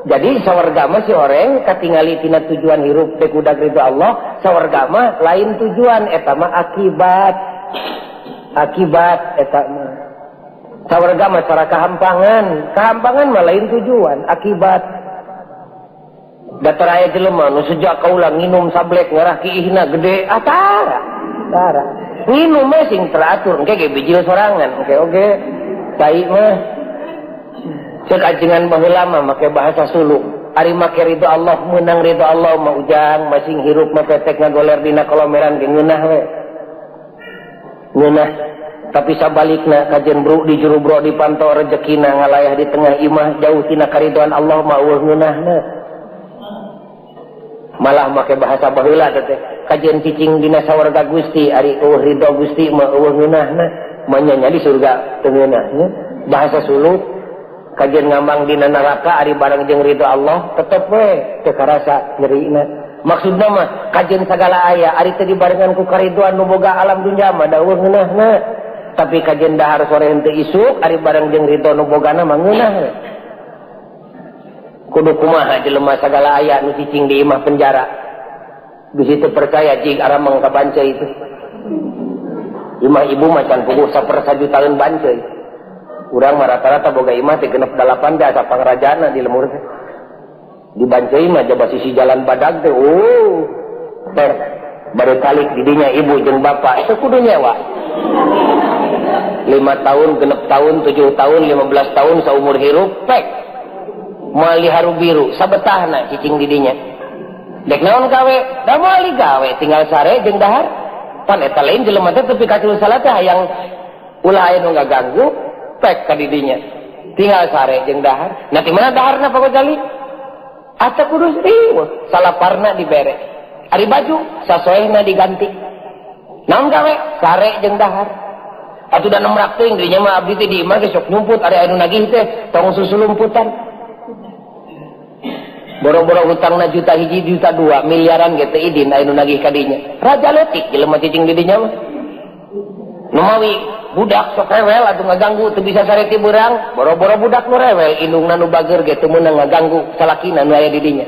Jadi sawarga mah si oreng katingali tina tujuan hirup teh kudak ridho Allah. Sawarga mah lain tujuan, eta mah akibat. Akibat eta mah. Sawarga mah cara kahampangan, kahampangan mah lain tujuan, akibat. Datar aya jelema nu sejak kaula nginum sablek ngarah kiihna gede, ah tara. Tara. Nginum mah sing teratur, engke ge bijil sorangan, oke oke. Cai mah cek ajengan baheula mah make bahasa Sulu. Ari make ridho Allah, meunang ridho Allah mah ujang masing hirup mah petek ngagoler dina kolomeran ge ngeunah we. Ngeunah. Tapi sabalikna kajen bro di jero bro dipantau rezekina ngalayah di tengah imah jauh tina karidoan Allah mah eueuh ngeunahna. Malah make bahasa baheula teh kajen cicing dina sawarga Gusti ari eueuh ridho Gusti mah eueuh ngeunahna manya di surga teu ngeunahnya. Bahasa Sulu kajen ngambang dina neraka ari bareng jeung ridho Allah tetep we teu karasa nyerina. Maksudna mah kajen sagala aya ari teu dibarengan ku karidoan nu boga alam dunya mah da eueuh ngeunahna. Tapi kajen dahar sore henteu isuk ari bareng jeung ridho nu bogana mah ngeunah we. Kudu kumaha jelema sagala aya nu cicing di imah penjara. Di situ percaya jig arameng ka bancai itu. Imah ibu mah can puguh sapersajutaan bancai. Urang mah rata-rata boga imah teh genep dalapan teh asa pangrajana di lemur teh. Di bancai mah jaba sisi jalan badag teh, oh. Teh baru kalik didinya ibu jeung bapak itu kudu nyewa. 5 tahun, genep tahun, 7 tahun, 15 tahun saumur hirup pek. Moal haru biru sabetahna cicing didinya. Dek naon gawe? Da moal gawe tinggal sare jeung dahar. Pan eta lain jelema teh tepi ka salah teh hayang ulah aya nu ngaganggu pek ka didinya. Tinggal sare jeung dahar. Nah di mana daharna Pak Gojali? Asa kudu riweuh, salaparna dibere. Ari baju sasoehna diganti. Naon gawe? Sare jeung dahar. Atuh da nemrak teuing dinya mah abdi teh di imah ge sok nyumput ari anu nagih teh tong susulumputan. Boro-boro hutangna juta hiji juta dua miliaran ge teu idin aya nu nagih ka dinya. Raja leutik jelema cicing di dinya mah. Nu mawi budak sok rewel atuh ngaganggu teu bisa sare ti beurang, boro-boro budak nu rewel indungna nu bager ge teu meunang ngaganggu salakina nu aya di dinya.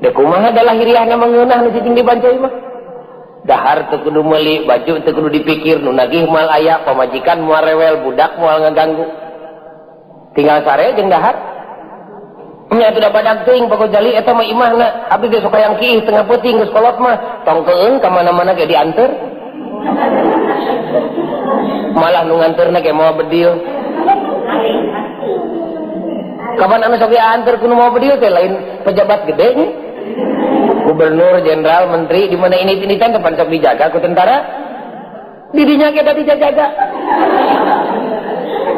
Dek kumaha da lahiriahna mah ngeunah nu cicing di bancai mah. Dahar teu kudu meuli, baju teu kudu dipikir, nu nagih moal aya, pamajikan moal rewel, budak moal ngaganggu. Tinggal sare jeung dahar. Nya atuh da badag teuing Pak Gojali eta mah imahna, abdi ge sok hayang kiih tengah peuting geus kolot mah, tong keung ka mana-mana ge dianteur. Malah nu nganteurna ge moal bedil. Kapan anu sok dianteur ku nu moal bedil teh lain pejabat gede nya. Gubernur, jenderal, menteri di mana ini kan depan sok dijaga ku tentara. Didinya ge da dijaga.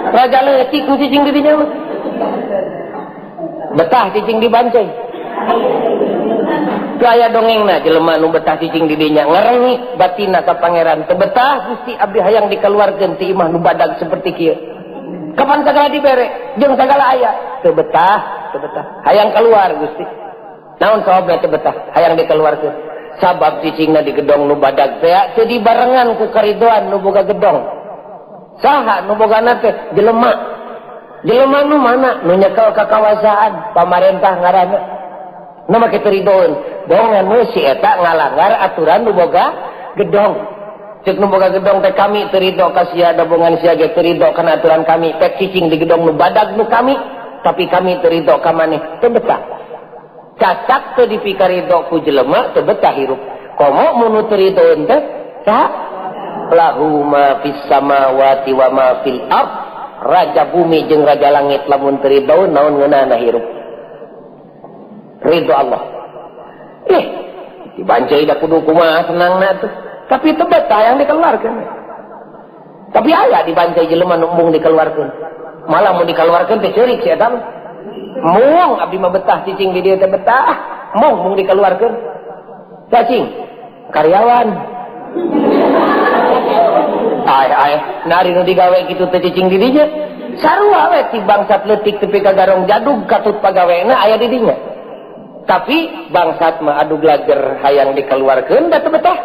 Raja leutik nu cicing di dinya mah. Betah cicing di bancai. Teu aya dongengna jelema nu betah cicing di dinya ngarengik batinna ka pangeran. Teu betah Gusti abdi hayang dikeluarkeun ti imah nu badag seperti kieu. Kapan sagala dibere jeung sagala aya? Teu betah, teu betah. Hayang keluar Gusti. Naon sababna teu betah? Hayang dikeluarkeun. Sabab cicingna di gedong nu badag teh teu dibarengan ku karidoan nu boga gedong. Saha nu bogana teh? Jelema. Jelema nu mana? Nu nyekel kakawasaan pamarentah ngaranna. Nu make teu ridoeun. Bongan we si eta ngalanggar aturan nu boga gedong. Cek nu boga gedong teh kami teu rido ka sia da bongan sia ge teu rido kana aturan kami. Pek cicing di gedong nu badag nu kami, tapi kami teu rido ka maneh. Teu betah. Cacak teu dipikarido ku jelema teu betah hirup. Komo mun nu teu ridoeun teh saha? Lahu ma fis samawati wa ma fil ard. Raja bumi jeung raja langit lamun teu ridoeun naon ngeunahna hirup. Ridho Allah. Dibancai da kudu kumaha senangna tuh. Tapi teu betah yang dikeluarkeun. Tapi aya dibancai jelema nu embung dikeluarkeun. Malah mun dikeluarkeun teh ceurik si eta mah. Mung abdi mah betah cicing di dieu teh betah. Mung mung dikeluarkeun. Cacing karyawan. Ai ai nari nu digawe kitu teh cicing di dinya. Sarua we ti bangsat leutik tepi ka garong jadug katut pagawena aya di dinya. Tapi bangsat mah adu glager hayang dikeluarkeun da teu betah.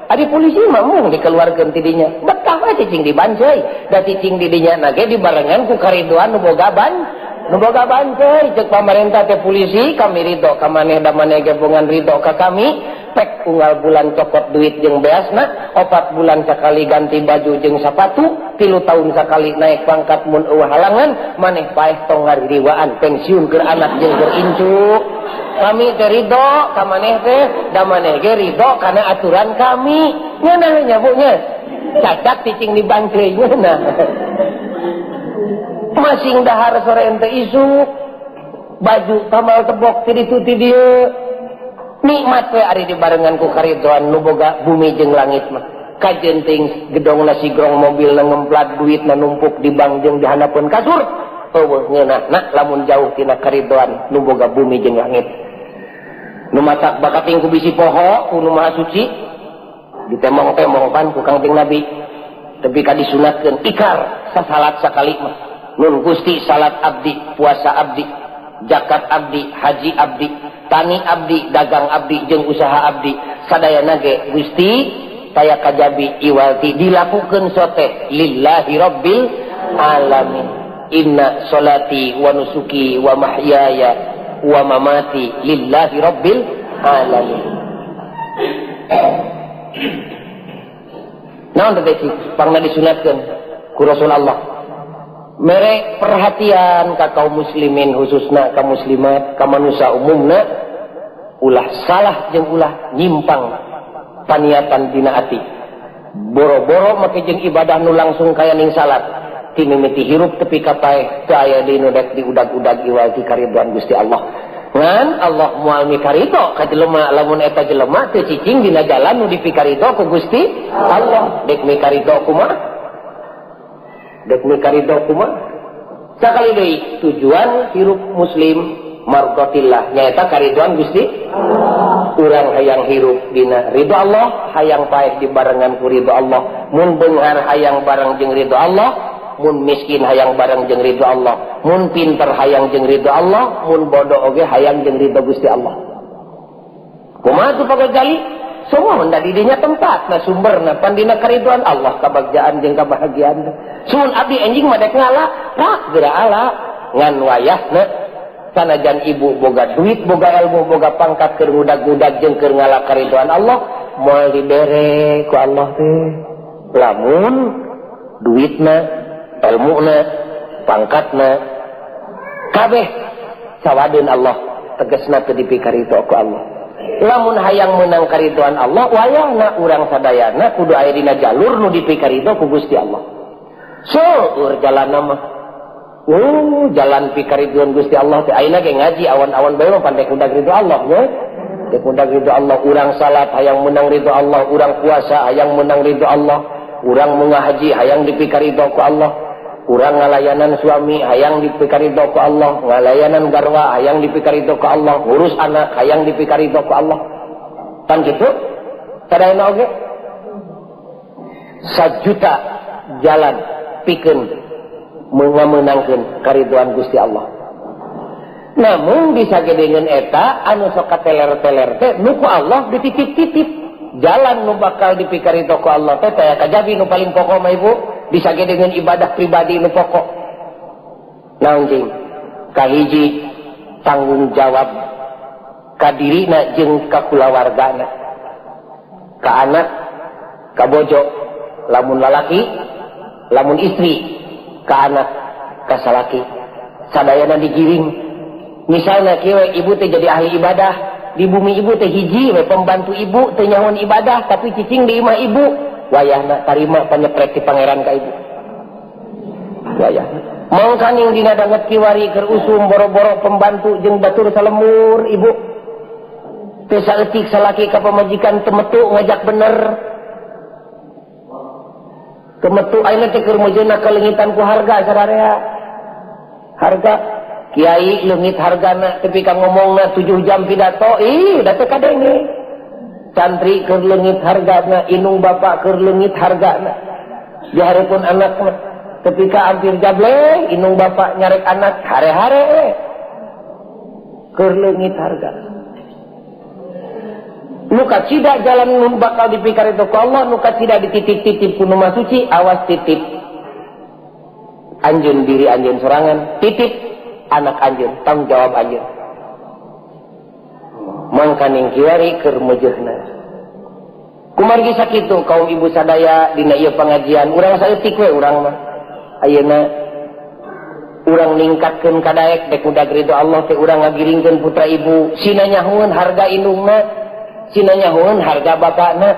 Ari polisi mah mung dikeluarkeun ti dinya. Betah we cicing di bancai. Da cicing di dinya na ge dibarengan ku karidoan nu boga ban. Nu boga banceuy cek pamarentah teh polisi kami ridho ka maneh da maneh ge bongan ridho ka kami. Pek unggal bulan cokot duit jeung beasna, 4 bulan sakali ganti baju jeung sapatu, 3 tahun sakali naik pangkat mun eueuh halangan, maneh paeh tong ngaririwaan pensiun keur anak jeung keur incu. Kami teh ridho ka maneh teh da maneh ge ridho kana aturan kami. Ngeunah nya Bu nya. Cacak cicing di banceuy ngeunah. Masing dahar sore ente isuk baju tamal tebok ti ditu ti dieu. Nikmat we ari dibarengan ku karidoan nu boga bumi jeung langit mah. Kajeun teuing gedong nasi grong mobil na ngemplat duit na numpuk di bank jeung dihandapeun kasur. Eueuh ngeunahna lamun jauh tina karidoan nu boga bumi jeung langit. Nu matak bakating ku bisi poho ku nu maha suci ditemong-temong pan ku Kangjeng Nabi. Tepi ka disunatkeun ikar sasalat sakali mah. Nun Gusti salat abdi, puasa abdi, zakat abdi, haji abdi, tani abdi, dagang abdi, jeung usaha abdi, sadayana ge Gusti taya kajabi iwalti dilakukeun sote lillahi rabbil alamin. Inna salati wa nusuki wa mahyaya wa mamati lillahi rabbil alamin. Naon teh cik pangna disunatkeun ku Rasulullah. Mere perhatian ka kaum muslimin khususna ka muslimat ka manusia umumna ulah salah jeung ulah nyimpang paniatan dina ati. Boro-boro make jeung ibadah nu langsung kaya ning salat ti mimiti hirup tepi ka paeh teu aya deui nu dek diudag-udag iwal ti karidhoan Gusti Allah. Ngan Allah moal mikaridho ka jelema lamun eta jelema teu cicing dina jalan nu dipikaridho ku Gusti Allah. Dek mikaridho kumaha? Dek mikaridho kumaha? Sakali deui tujuan hirup muslim mardatillah nyaeta karidhoan Gusti Allah. Urang hayang hirup dina ridho Allah, hayang paeh dibarengan ku ridho Allah. Mun beunghar hayang bareng jeung ridho Allah, mun miskin hayang bareng jeung ridho Allah, mun pinter hayang jeung ridho Allah, mun bodoh oge hayang jeung ridho Gusti Allah. Kumaha tuh Pak Ghazali? Semua da di dinya tempatna sumberna pan dina karidhoan Allah kabagjaan jeung kabahagiaan. Sumun abdi enjing mah dek ngala, rak geura ala ngan wayahna sanajan ibu boga duit, boga ilmu, boga pangkat keur ngudag-ngudag jeung keur ngala karidhoan Allah, moal dibere ku Allah teh. Lamun duitna, ilmuna, pangkatna kabeh sawadeun Allah, tegasna teu dipikaridho ku Allah. Lamun hayang meunang karidhoan Allah, wayahna urang sadayana kudu aya dina jalur nu dipikaridho ku Gusti Allah. Seueur jalanna mah. Jalan pikaridhoan Gusti Allah teh ayeuna ge ngaji awan-awan bae mah pandai kudag ridho Allah nya. Dek kudag ridho Allah, urang salat hayang meunang ridho Allah, urang puasa hayang meunang ridho Allah, urang mungahaji hayang dipikaridho ku Allah, urang ngalayanan suami hayang dipikaridho ku Allah, ngalayanan garwa hayang dipikaridho ku Allah, ngurus anak hayang dipikaridho ku Allah. Kan kitu? Sadayana oge sajuta jalan pikeun mengameunangkeun karidhoan Gusti Allah. Namun bisa gedengeun eta anu sok kateler-teler teh nu ku Allah dititip-titip. Jalan nu bakal dipikaridho ku Allah teh taya kajabi nu paling pokok mah ibu, bisa gedengeun ibadah pribadi nu pokok. Naon cing? Kahiji tanggung jawab ka dirina jeung ka kulawargana. Ka anak, ka bojo, lamun lalaki, lamun istri, ka anak, ka salaki. Sadayana digiring. Misalnya kieu ibu teh jadi ahli ibadah, di bumi ibu teh hiji we pembantu ibu teh nyahoan ibadah tapi cicing di imah ibu, wayahna tarima panyepret ti pangeran ka ibu. Wayahna. Mangkaning dina danget kiwari keur usum boro-boro pembantu jeung batur salemur ibu. Teu saeutik salaki ka pamajikan teu metu ngajak bener. Teu metu ayeuna teh keur mejeuna kaleungitan ku harga sararea. Harga kiai leungit hargana tepi ka ngomongna 7 jam pidato, ih da teu kadenge. Santri keur leungit hargana, inung bapak keur leungit hargana. Di hareupeun anakna tepi ka hampir jable inung bapak nyarek anak hare-hare keur leungit harga. Nu kacida jalan nu bakal dipikar itu ku Allah, nu kacida dititip-titip ku nu Maha Suci, awas titip anjeun diri anjeun sorangan, titip Anak anjeun, tanggung jawab anjeun. Mangkaning kiwari keur meujeuhna. Kumargi sakitu kaum ibu sadaya dina ieu pengajian urang saeutik we urang mah. Ayeuna urang ningkatkeun kadaek dek udag ridho Allah teh urang ngagiringkeun putra ibu sina nyahoeun harga indungna, sina nyahoeun harga bapakna.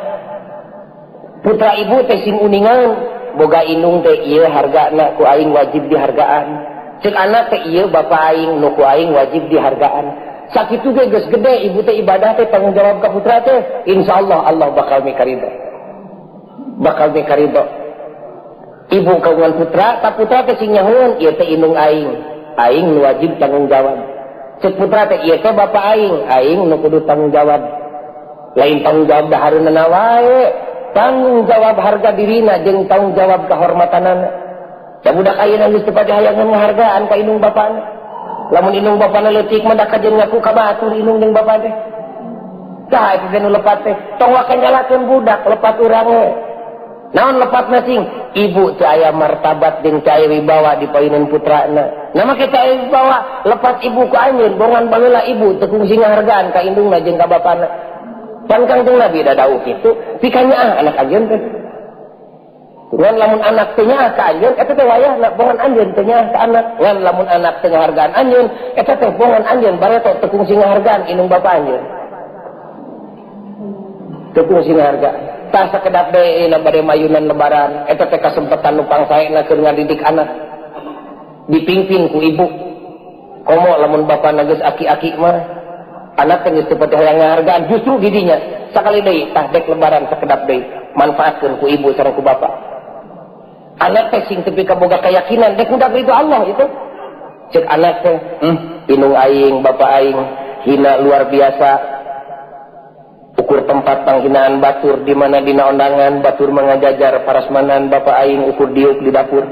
Putra ibu teh sing uningan boga indung teh ieu hargana ku aing wajib dihargaan. Ceuk anak teh ieu bapa aing nu ku aing wajib dihargaan. Sakitu ge geus gede ibu teh ibadah teh tanggung jawab ka putra teh, insyaallah Allah bakal mikaridho. Bakal mikaridho. Ibu kagungan putra, ta putra teh sing nyahoeun ieu teh indung aing, aing nu wajib tanggung jawab. Ceuk putra teh ieu teh bapa aing, aing nu kudu tanggung jawab. Lain tanggung jawab dahareunana wae, tanggung jawab harga dirina jeung tanggung jawab kehormatanana. Da budak ayeuna geus teu pati hayangan ngahargaan ka indung bapana. Lamun indung bapana leutik mah da kajeun ngaku ka batur indung jeung bapa teh. Tah eta teh nu lepat teh, tong waka nyalakeun budak, lepat urang we. Naon lepatna cing? Ibu teu aya martabat jeung teu aya wibawa di payunan putrana. Nah make teu aya wibawa, lepat ibu ku anjeun, bongan baheula ibu teu kungsi ngahargaan ka indungna jeung ka bapana. Pan Kangjeng Nabi da dawuh kitu, pikanyaah anak anjeun teh. Ngan lamun anak teu nyaah ka anjeun eta teh wayahna bongan anjeun teu nyaah ka anak. Ngan lamun anak teu ngahargaan anjeun eta teh bongan anjeun bareto teu kungsi ngahargaan indung bapa anjeun. Teu kungsi ngahargaan. Tah sakedap deui na bade mayunan lebaran eta teh kasempetan nu pangsaena keur ngadidik anak. Dipimpin ku ibu. Komo lamun bapana geus aki-aki mah anak teh geus teu pati hayang ngahargaan justru di dinya sakali deui tah dek lebaran sakedap deui manfaatkeun ku ibu sareng ku bapa. Anak teh sing tepi kaboga keyakinan dek udah ridho Allah itu. Cek anak teh, indung aing, bapa aing hina luar biasa. Ukur tempat panghinaan batur di mana dina ondangan batur mengajajar parasmanan bapa aing ukur diuk di dapur.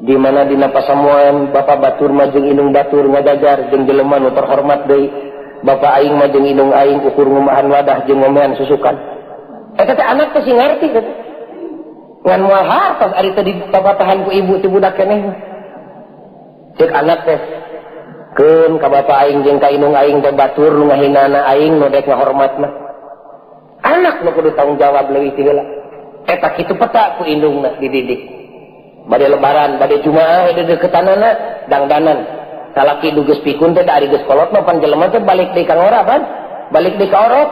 Di mana dina pasamuan bapa batur mah jeung indung batur ngajajar jeung jelema nu terhormat deui. Bapa aing mah jeung indung aing ukur ngumahan wadah jeung ngomean susukan. Eta teh anak teh sing ngarti teh. Ngan moal hartos ari teh dipapatahan ku ibu ti budak keneh. Cek anak teh keun ka bapa aing jeung ka indung aing teh batur nu ngahinana aing nu dek ngahormatna. Anak nu kudu tanggung jawab leuwih ti heula. Eta kitu peta ku indungna dididik. Bade lebaran, bade jumaah dedeketanana dangdanan. Salaki du geus pikun teh da ari geus kolot mah pan jelema teh balik deui ka ngora pan. Balik deui ka orok.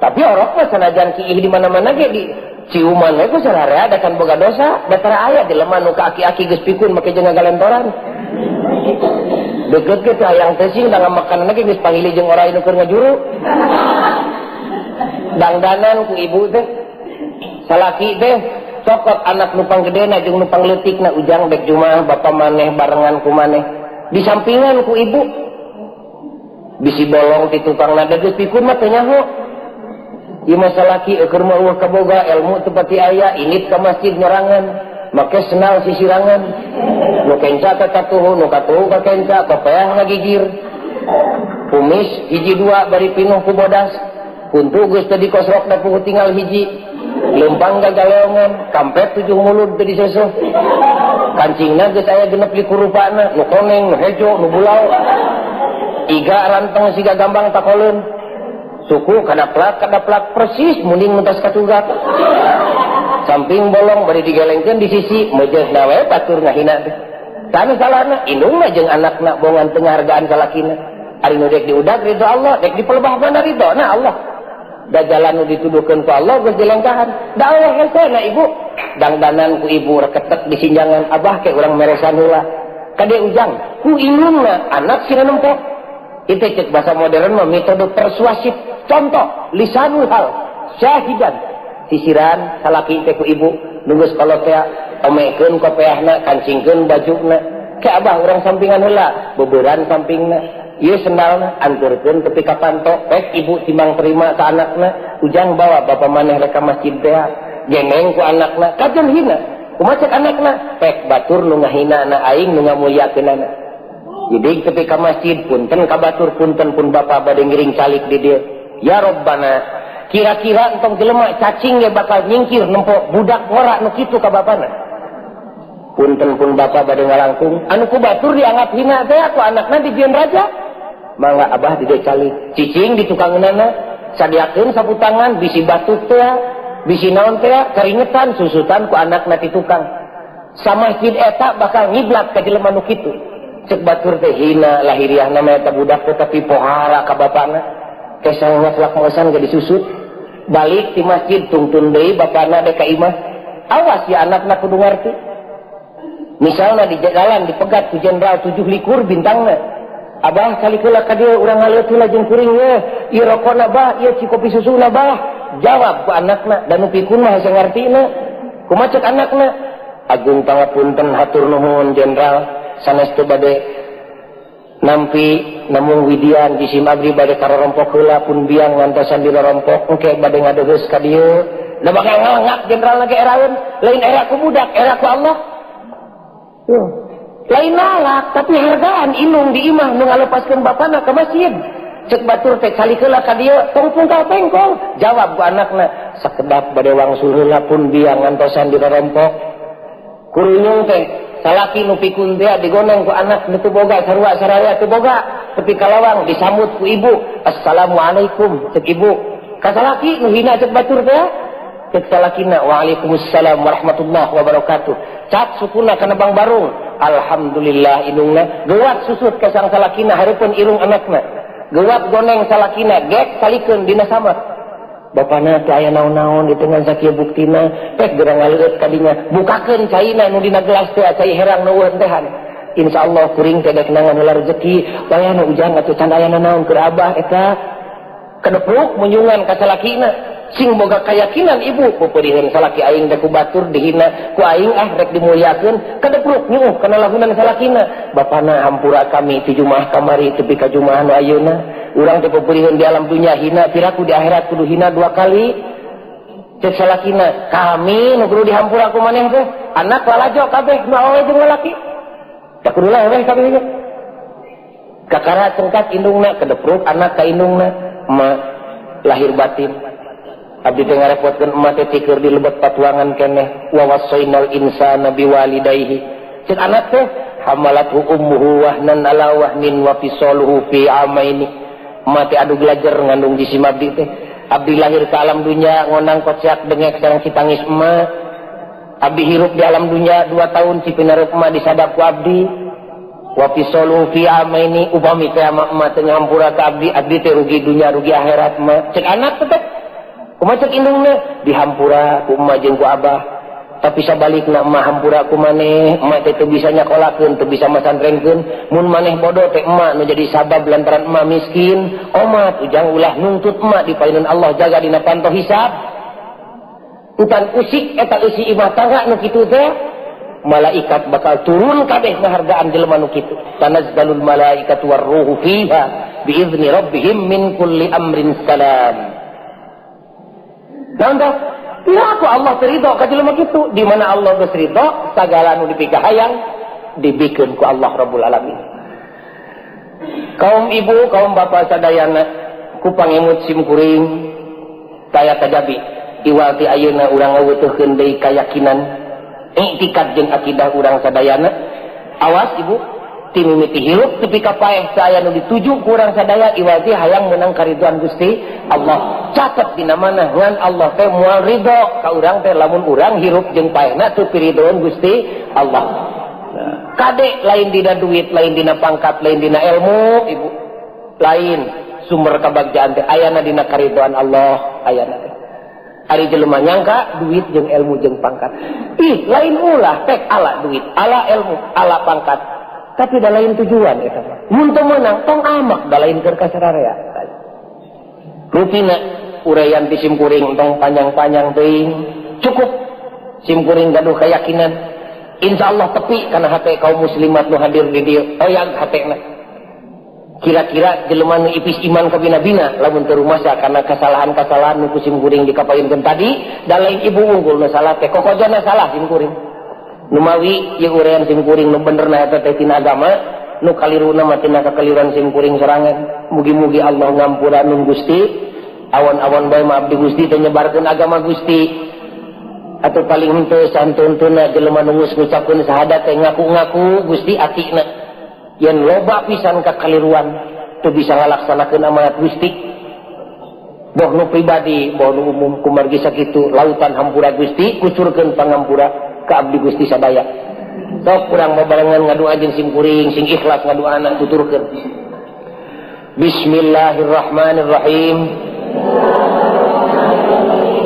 Tapi orok mah sanajan kiih di mana-mana ge di ciuman we ku sararea da kan boga dosa, da tara aya jelema nu ka aki-aki geus pikun make jeung ngagalentoran. Deukeut ge teh hayang teh sing da ngamakanna ge geus pangili jeung orai nu keur ngajuru. Dangdanan ku ibu teh. Salaki teh cokot anak nu panggedena jeung nu pangleutikna ujang dek jumaah bapa maneh barengan ku maneh. Disampingan ku ibu. Bisi bolong ti tukang nada geus pikun mah teu nyaho. Ieu mah salaki eueuh mah eueuh kaboga ilmu teu pati aya indit ka masjid nyorangan make sendal sisirangan nu kenca ka katuhu nu katuhu ka kenca kopeah ngagigir kumis hiji dua bari pinuh ku bodas kuntu geus teu dikosrok da puguh tinggal hiji leumpang gagaleongan kampret 7 mulud teu diseuseut kancingna geus aya 26 rupana nu koneng nu hejo nu bulau iga ranteng siga gambang takoleun suku kadaplak kadaplak persis munding mentas katugak samping bolong bari digelengkeun di sisi meujeuhna we batur ngahina teh sana salahna indungna jeung anakna bongan teu ngahargaan salakina ari nu dek diudag ridho Allah dek dipelebah mana ridho na Allah da jalan nu dituduhkeun ku Allah geus dilengkahan da Allah hesena ibu dangdanan ku ibu reketek di sinjangan abah ke urang meresan heula kade ujang ku indungna anak sina nempo itu cek bahasa modern mah metode persuasif. Contoh lisanul hal syahidan sisiran salaki teh ku ibu nunggu sekolah teh omekeun kopeahna kancingkeun bajuna ke abah urang sampingan heula beberan sampingna ieu sendalna anturkeun tepi ka panto pek ibu timbang terima ka anakna ujang bawa bapa maneh rek ka masjid teh geneng ku anakna kajeun hina kumaha cek anakna pek batur nu ngahina na aing nu ngamuliakeunana. Jadi tepi ka masjid punten ka batur punten pun bapa bade ngiring calik di dieu. Ya Rabbana, kira-kira entong jelema cacing ge bakal nyingkir nempo budak ngora nu kitu ka bapana. Punten pun bapak bade ngalangkung anu ku batur dianggap hina teh ku anakna dijieun raja. Mangga abah di calik cicing di tukangeunana sadiakeun sapu tangan bisi batuk teh bisi naon teh keringetan susutan ku anakna ti tukang. Samasjid eta bakal ngiblat ka jelema nu kitu. Cek batur teh hina lahiriah nama eta budak teh tapi pohara ka bapana. Kesang ngaslak mosan ge disusut. Balik ti masjid tungtun deui bapana dek ka imah. Awas ya anakna kudu ngarti. Misalnya di jalan dipegat ku jenderal 7 likur bintangna. Abah kali keula ka dieu urang ngalieu heula jeung kuring ye. Ieu rokona bah, ieu cikopi susuna bah. Jawab ku anakna dan nu pikun mah hese ngartina. Kumaha cek anakna? Agung pangapunten hatur nuhun jenderal sanes teu bade nampi namung widian jisim abdi bade karorompok heula pun biang ngantosan di rorompok engke bade ngadeheus ka dieu. Da bakal ngalangak jenderal ge eraeun, lain era ku budak, era ku Allah. Yo. Lain nalak tapi hargaan inung di imah nu ngalepaskeun bapana ka masjid. Cek batur teh calik heula ka dieu tong pungkal pengkol. Jawab ku anakna sakedap bade wangsul heula pun biang ngantosan di rorompok. Kurunyung teh salaki nu pikun teh digoneng ku anak nu teu boga sarua saraya teu boga tepi ka lawang disambut ku ibu. Assalamualaikum cek ibu. Ka salaki nu hina cek batur teh. Cek salakina waalaikumsalam warahmatullahi wabarakatuh. Cat sukuna kana bang barung. Alhamdulillah indungna geuat susut ka sang salakina hareupeun irung anakna. Geuat goneng salakina gek salikeun dina samak. Bapana teh aya naon-naon di tengah sakieu buktina pek gerang ngaleueut ka dinya bukakeun caina nu dina gelas teh cai herang nu eueuh tehan. Insyaallah kuring teh dek nangan heula rezeki wayahna ujang atuh can aya naon keur abah eta kedepruk munyungan ka salakina. Sing boga keyakinan ibu pupuriheun salaki aing teh ku batur dihina ku aing ah rek dimuliakeun kedepruk nyuuh kana lagunan salakina. Bapana hampura kami ti jumaah kamari tepi ka jumaah nu ayeuna urang teh pupuriheun di alam dunya hina piraku di akhirat kudu hina 2 kali. Cek salakina kami nu kudu dihampura ku maneh teh anak lalajo kabeh nu awewe jeung lalaki da kudu leweh kabeh ge. Kakara cengkat indungna kedepruk anak ka indungna ma lahir batin. Abdi teh ngarepotkeun emak teh tikeur di lebet patuangan keneh wa wasainal insana biwalidayhi. Cek anak teh hamalathu ummuhu wahnan ala wahnin wa fisaluhu fi amaini. Emak teh adu gelajer ngandung jisim abdi teh. Abdi lahir ke alam dunya ngonang kocak dengek sareng citangis emak. Abdi hirup di alam dunya 2 tahun cipinareup emak disadap ku abdi. Wa fisaluhu fi amaini upami teh ama emak teh ngahampura ka abdi, abdi teh rugi dunya rugi akhirat emak. Cek anak tetep kumaha cek indungna dihampura ku emak jeung ku abah. Tapi sabalikna emak hampura ku maneh, emak teh teu bisa nyakolakeun, teu bisa masantrenkeun. Mun maneh bodoh teh emak nu jadi sabab lantaran emak miskin, omat ujang ulah nuntut emak di payunan Allah jaga dina panto hisab. Utan usik eta eusi imah tangga nu kitu teh malaikat bakal turun kabeh ngahargaan jelema nu kitu. Tanazzalul malaikatu warruhu fiha biizni rabbihim min kulli amrin salam. Naon teh? Piraku Allah ridho ka jelema kitu. Di mana Allah geus ridho, sagala nu dipikahayang dibikeun ku Allah Rabbul Alamin. Kaum ibu, kaum bapak sadayana, ku pangemut sim kuring taya kajabi iwal ti ayeuna urang ngaweutuhkeun deui kayakinan iktikad jeung akidah urang sadayana. Awas ibu, ti mimiti hirup tepi ka paeh saya nu dituju ku urang sadaya iwal ti hayang meunang kariduan Gusti Allah. Catet dina mana ngan Allah teh moal ridho ka urang teh lamun urang hirup jeung paehna teu piridoan Gusti Allah. Nah, kade lain dina duit, lain dina pangkat, lain dina ilmu, ibu. Lain sumber kebagjaan teh ayana dina karidoan Allah, ayana teh. Ari jelema nyangka duit jeung ilmu jeung pangkat. Ih, lain ulah pek ala duit, ala ilmu, ala pangkat. Tapi da lain tujuan eta mah. Mun teu meunang tong amak da lain keur kasararea. Rupina uraian ti simkuring tong panjang-panjang teuing. Cukup simkuring gaduh keyakinan. Insyaallah tepi kana hate kaum muslimat nu hadir di dieu. Oyag hatena. Kira-kira jelema nu ipis iman kabina-bina lamun teu rumasa kana kesalahan-kesalahan nu ku simkuring dikapayunkeun tadi, da lain ibu unggul nu salah teh kokojona salah simkuring. Numawi ieu uraian simkuring nu benerna eta teh tina agama, nu kaliruna mah tina kakaliruan simkuring sorangan. Mugi-mugi Allah ngampura nun Gusti. Awan-awan bae mah abdi Gusti teh nyebarkeun agama Gusti. Atau paling henteu sahenteuna jelema nu geus ngucapkeun syahadat teh ngaku-ngaku Gusti atina yen loba pisan kakaliruan teu bisa ngalaksanakeun amanat Gusti, boh nu pribadi boh nu umum. Kumargi sakitu lautan hampura Gusti, kucurkeun pangampura ka abdi Gusti sadaya. Sok kurang babarengan ngadua jeung sim kuring, sing ikhlas ngaduana, tuturkeun. Bismillahirrahmanirrahim.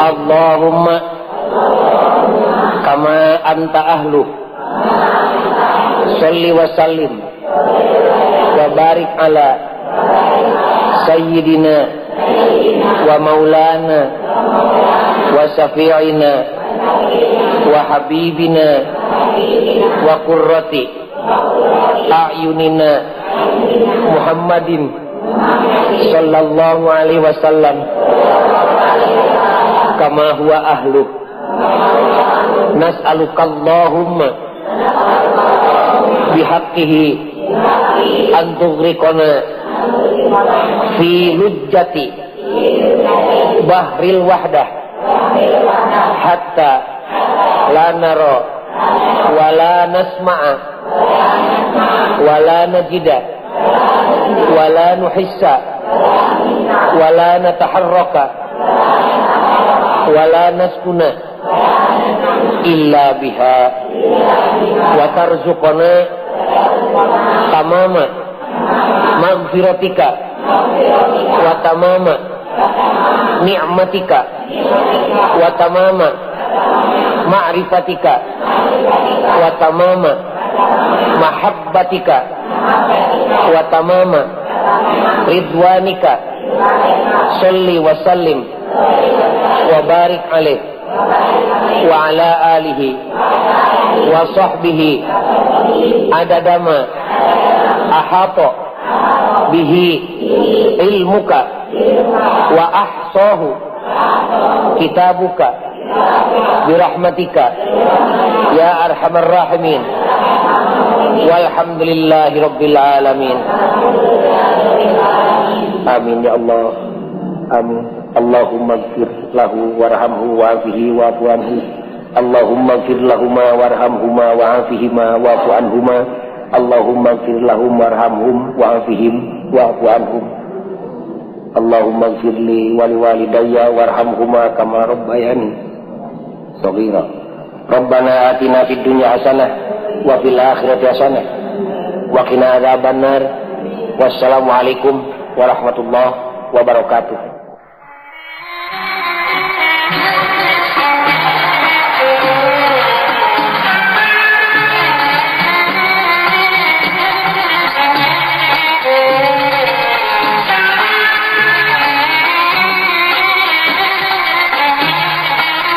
Allahumma kama anta ahlu, salli wa sallim wa barik ala sayyidina wa maulana wa syafi'ina wa habibina wa qurrati a'yunina Muhammadin sallallahu alaihi wasallam kama huwa ahlu. Nas'aluka Allahumma bihaqqihi an tughriqana fi lujjati bahril wahdah hatta la nara wa la nasma'a wa la najida wa la nuhissa wa la nataharraka wa la naskuna illa biha wa tarzuqana tamama maghfiratika wa tamama ni'matika wa tamama ma'rifatika wa tamama mahabbatika wa tamama ridwanika. Salli wa sallim wa barik alaih wa ala alihi wa sahbihi adadama ahata bihi ilmuka wa ahsahu kitabuka birahmatika ya arhamar rahimin. Walhamdulillahi rabbil alamin. Amin ya Allah. Amin. Allahumma gfir lahu warhamhu wa'afihi wa'fu anhu. Allahumma gfir lahuma warhamhuma wa'afihima wa'fu anhuma. Allahumma gfir lahum warhamhum wa'afihim wa'fu anhum. Allahumma gfir li wali walidayya warhamhuma kama rabbayani shaghira. Rabbana atina fid dunya hasanah wa fil akhirati hasanah wa qina adzabannar. Wassalamualaikum warahmatullahi wabarakatuh.